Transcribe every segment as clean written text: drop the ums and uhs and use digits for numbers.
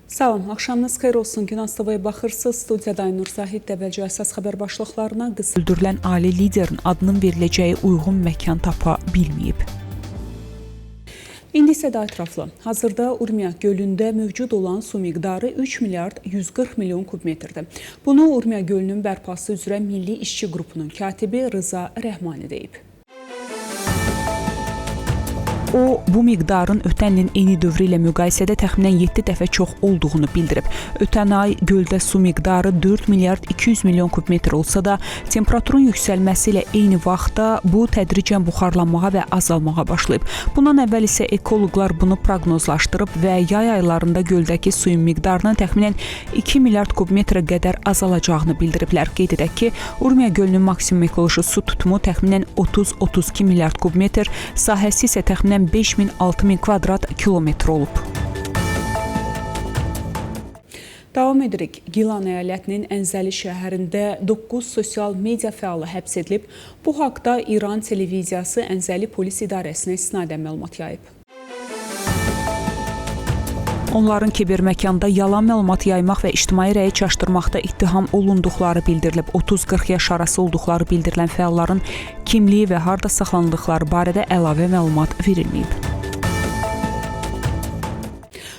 Salam, axşamınız xeyir olsun. Günas TV-yə baxırsınız. Studiyada Aynur Zahid əvvəlcə əsas xəbər başlıqlarına qısa. Öldürülən ali liderin adının veriləcəyi uyğun məkan tapa bilməyib. İndi isə daha ətraflı. Hazırda Urmiya gölündə mövcud olan su miqdarı 3 milyard 140 milyon kubmetrdir. Bunu Urmiya gölünün bərpası üzrə Milli İşçi Qrupunun katibi Rıza Rəhmani deyib. O, bu miqdarın ötən ilin eyni dövrü ilə müqayisədə təxminən 7 dəfə çox olduğunu bildirib. Ötən ay göldə su miqdarı 4 milyard 200 milyon kubmetr olsa da, temperaturun yüksəlməsi ilə eyni vaxtda bu tədricən buxarlanmağa və azalmağa başlayıb. Bundan əvvəl isə ekoloqlar bunu proqnozlaşdırıb və yay aylarında göldəki suyun miqdarının təxminən 2 milyard kubmetrə qədər azalacağını bildiriblər. Qeyd edək ki, Urmiya gölünün maksimum ekoloji su tutumu təxminən 30-32 milyard kubmetr, sahəsi isə təxminən 5000-6000 kvadrat kilometr olub. Davam edirik. Gilan əyalətinin Ənzəli şəhərində 9 sosial media fəalı həbs edilib. Bu haqda İran televiziyası Ənzəli Polis İdarəsinə istinadən məlumat yayıb. Onların kiberməkanda yalan məlumat yaymaq və ictimai rəyi çaşdırmaqda ittiham olunduqları bildirilib. 30-40 yaş arası olduqları bildirilən fəalların kimliyi və harda saxlanıldıqları barədə əlavə məlumat verilməyib.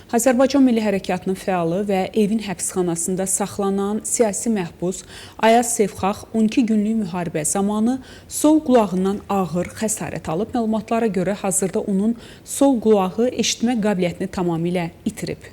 Azərbaycan Milli Hərəkatının fəalı və evin həbsxanasında saxlanan siyasi məhbus Ayaz Sefxax 12 günlük müharibə zamanı sol qulağından ağır xəsarət alıb. Məlumatlara görə hazırda onun sol qulağı eşitmə qabiliyyətini tamamilə itirib.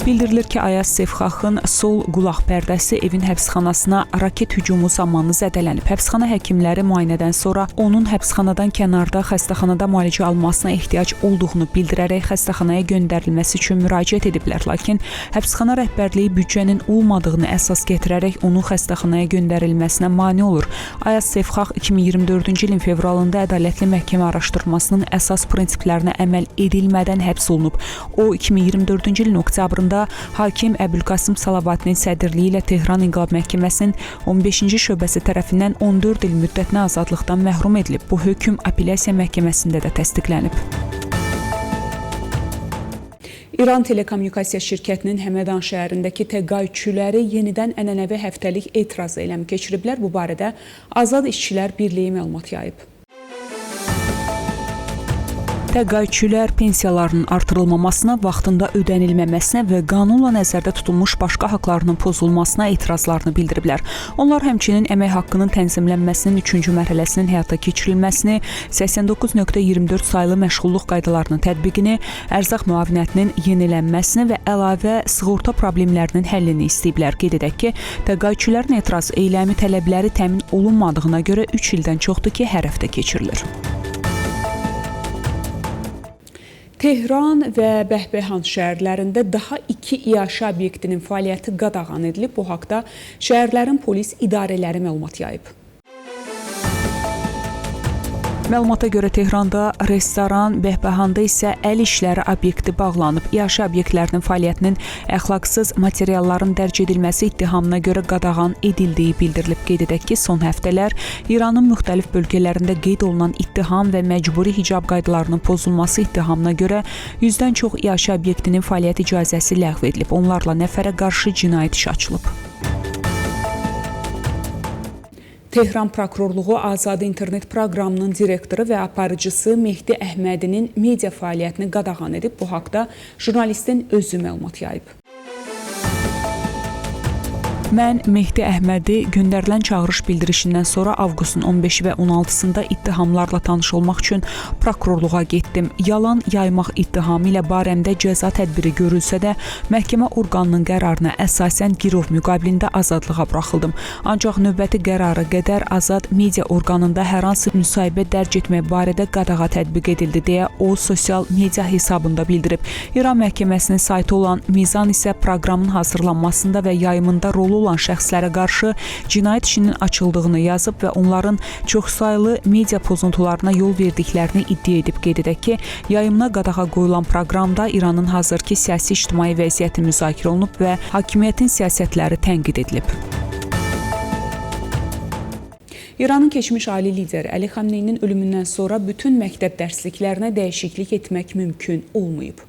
Bildirilir ki, Ayaz Sefxaxın sol qulaq pərdəsi evin həbsxanasına raket hücumu zamanı zədələnib. Həbsxana həkimləri müayinədən sonra onun həbsxanadan kənarda xəstəxanada müalicə almasına ehtiyac olduğunu bildirərək xəstəxanaya göndərilməsi üçün müraciət ediblər. Lakin həbsxana rəhbərliyi büdcənin olmadığını əsas gətirərək onun xəstəxanaya göndərilməsinə mane olur. Ayaz Sefxax 2024-cü ilin fevralında ədalətli məhkəmə araşdırmasının əsas prinsiplərinə əməl edilmədən həbs olunub. O 2024-cü ilin oktyabrında hakim Əbülqasım Salavatinin sədrliyi ilə Tehran İnqilab Məhkəməsinin 15-ci şöbəsi tərəfindən 14 il müddətinə azadlıqdan məhrum edilib. Bu hökm apellyasiya məhkəməsində də təsdiqlənib. İran Telekommunikasiya şirkətinin Həmədan şəhərindəki təqaüdçüləri yenidən ənənəvi həftəlik etiraz eyləmi keçiriblər. Bu barədə Azad İşçilər Birliyi məlumat yayıb. Təqaüdçülər pensiyalarının artırılmamasına, vaxtında ödənilməməsinə və qanunla nəzərdə tutulmuş başqa haqlarının pozulmasına etirazlarını bildiriblər. Onlar həmçinin əmək haqqının tənzimlənməsinin 3-cü mərhələsinin həyata keçirilməsini, 89.24 saylı məşğulluq qaydalarının tətbiqini, ərzaq müavinətinin yenilənməsini və əlavə sığorta problemlərinin həllini istəyiblər. Qeyd edək ki, təqaüdçülərin etiraz eyləmi tələbləri təmin olunmadığına görə 3 ildən çoxdur ki, hər həftə keçirilir. Tehran və Bəhbəhan şəhərlərində daha 2 iaşə obyektinin fəaliyyəti qadağan edilib. Bu haqda şəhərlərin polis idarələri məlumat yayıb. Məlumata görə Tehranda restoran, Behbahanda isə əl işləri obyekti bağlanıb. İaşə obyektlərinin fəaliyyətinin əxlaqsız materialların dərc edilməsi ittihamına görə qadağan edildiyi bildirilib. Qeyd edək ki, son həftələr İranın müxtəlif bölgələrində qeyd olunan ittiham və məcburi hicab qaydalarının pozulması ittihamına görə 100-dən çox iaşə obyektinin fəaliyyət icazəsi ləğv edilib. Onlarla nəfərə qarşı cinayət işi açılıb. Tehran Prokurorluğu Azad İnternet proqramının direktoru və aparıcısı Mehdi Əhmədinin media fəaliyyətini qadağan edib. Bu haqda jurnalistin özü məlumat yayıb. Mən Mehdi Əhmədi göndərilən çağırış bildirişindən sonra avqustun 15-i və 16-sında ittihamlarla tanış olmaq üçün prokurorluğa getdim. Yalan yaymaq ittihamı ilə barəmdə cəza tədbiri görülsə də, məhkəmə orqanının qərarına əsasən girov müqabilində azadlığa buraxıldım. Ancaq növbəti qərara qədər azad media orqanında hər hansı müsahibə dərc etmək barədə qadağa tətbiq edildi deyə o sosial media hesabında bildirib. İran məhkəməsinin saytı olan Mizan isə proqramın hazırlanmasında və yayımında rolu olan şəxslərə qarşı cinayət işinin açıldığını yazıb və onların çoxsaylı media pozuntularına yol verdiklərini iddia edib. Qeyd edək ki, yayımına qadağa qoyulan proqramda İranın hazırki siyasi ictimai vəziyyəti müzakirə olunub və hakimiyyətin siyasətləri tənqid edilib. İranın keçmiş ali lideri Əli Xamneyinin ölümündən sonra bütün məktəb dərsliklərinə dəyişiklik etmək mümkün olmayıb.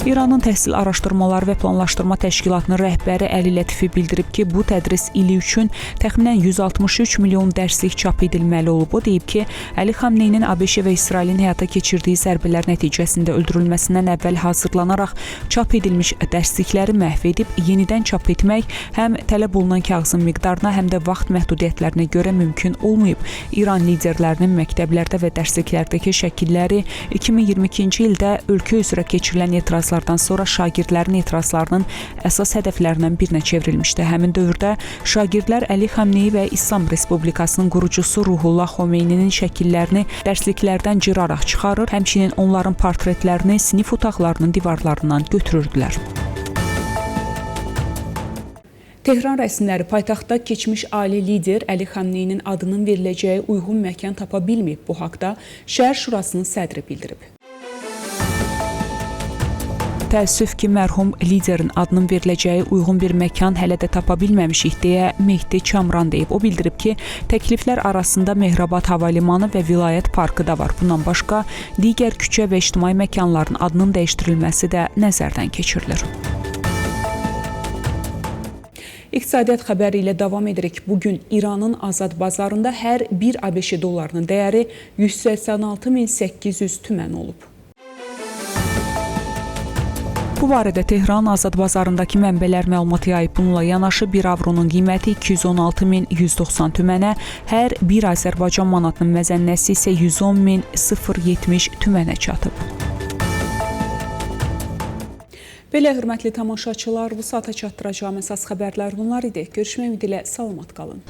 İranın Təhsil Araşdırmaları və Planlaşdırma Təşkilatının rəhbəri Əli Lətifi bildirib ki, bu tədris ili üçün təxminən 163 milyon dərslik çap edilməli olub. O deyib ki, Əli Xamneyinin ABŞ və İsrailin həyata keçirdiyi zərbələr nəticəsində öldürülməsindən əvvəl hazırlanaraq çap edilmiş dərslikləri məhv edib yenidən çap etmək həm tələb olunan kağızın miqdarına, həm də vaxt məhdudiyyətlərinə görə mümkün olmayıb. İran liderlərinin məktəblərdə və dərsliklərdəki şəkilləri 2022-ci ildə ölkə üzrə keçirilən etirazlardan sonra şagirdlərin etirazlarının əsas hədəflərindən birinə çevrilmişdi. Həmin dövrdə şagirdlər Əli Xamneyi və İslam Respublikasının qurucusu Ruhullah Xomeyninin şəkillərini dərsliklərdən cıraraq çıxarır, həmçinin onların portretlərini sinif otaqlarının divarlarından götürürdülər. Tehran rəsmiləri paytaxtda keçmiş ali lider Əli Xamneyinin adının veriləcəyi uyğun məkan tapa bilməyib. Bu haqda Şəhər Şurasının sədri bildirib. Təəssüf ki, mərhum liderin adının veriləcəyi uyğun bir məkan hələ də tapa bilməmişik deyə Mehdi Çamran deyib. O bildirib ki, təkliflər arasında Mehrabad Hava Limanı və Vilayət Parkı da var. Bundan başqa digər küçə və ictimai məkanların adının dəyişdirilməsi də nəzərdən keçirilir. İqtisadiyyat xəbəri ilə davam edirik. Bugün İranın azad bazarında hər bir ABŞ dollarının dəyəri 186.800 tümən olub. Bu barədə Tehran Azad bazarındakı mənbələr məlumat yayıb. Bununla yanaşı 1 avronun qiyməti 216.190 tümənə, hər bir Azərbaycan manatının məzənnəsi isə 110.070 tümənə çatıb. Belə, hörmətli tamaşaçılar, bu saata çatdıracağım əsas xəbərlər bunlar idi. Görüşmək ümidi ilə salamat qalın.